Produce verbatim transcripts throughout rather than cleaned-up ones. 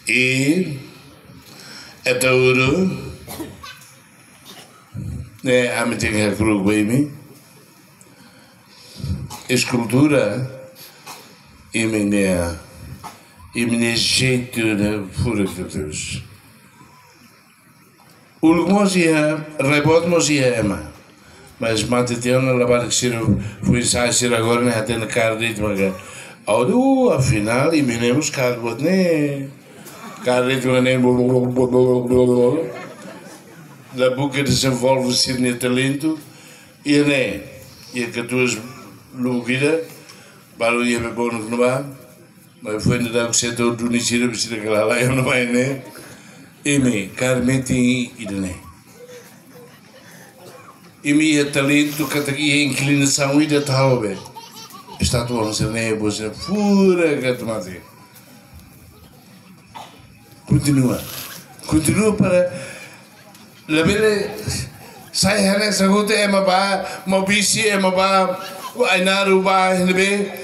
I Ataúru, ne'e ami tenke hakru'uk ba imi. Eskultura, imi-nia, imi-nia jeitu ne'e furak tebes. Uluk mós iha, reboot mós iha ema. Mas mate tiha ona, labarik sira, foin-sa'e sira agora ne'e hatene kaer de'it maka. Aduh, afinál, imi-nian mós kaer boot ne'e. Kaer de'it maka ne'e. La buka dezenvolve sira-nia talentu. Iha ne'e, iha katuas lubuk ida, balu iha be bonu kena ba. Mas foin daudauk setór duni sira, sira kala lai ona mai ne'e. Imi, kaer metin ida-ne'e. Imi iha talentu katak iha inklinasaun ida tau be. Estátua hanesan ne'e, bosnya furak atu mate. Kontinua. Kontinua para labele sai hanesan hotu ema ba, Maubisse ema ba, Ainaro ba, ne'ebé.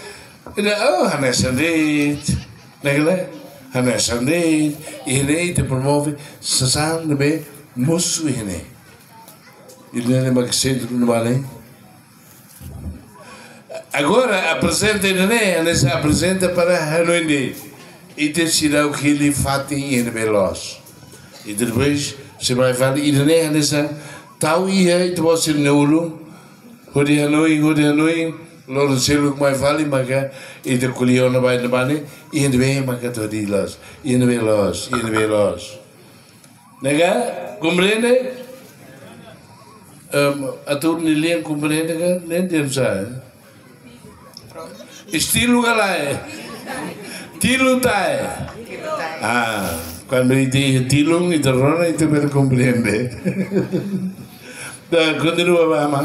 Ida, oh, hanesan de'it. Ne'e ka lae, hanesan de'it. Iha ne'e ita promove sasán ne'ebé mosu iha ne'e. Ida-ne'e mak sentru ne'ebá ne'e. Agora, aprezenta ida-ne'e, hanesan aprezenta para hanoin de'it. Ita seidauk hili fatin iha ne'ebé loos. I depois, sei mai fali ida-ne'e, hanesan tau iha ita-boot sira-nia ulun. Hodi hanoin, hodi hanoin, loron seluk mai fali, maka ita ko'alia ona ba ida-ne'ebá ne'e, iha ne'ebé maka atu hili loos, iha ne'ebé loos, iha ne'ebé loos. Ne'e ka, komprende? Em, Ataúru nia lian komprende ka? Ne'e dehan sá, eh? Estilu ka lae? Tilun ta'e? Ah, kuandu ita iha tilun, ita rona, ita bele komprende. Entaun, kontinua ba, ama.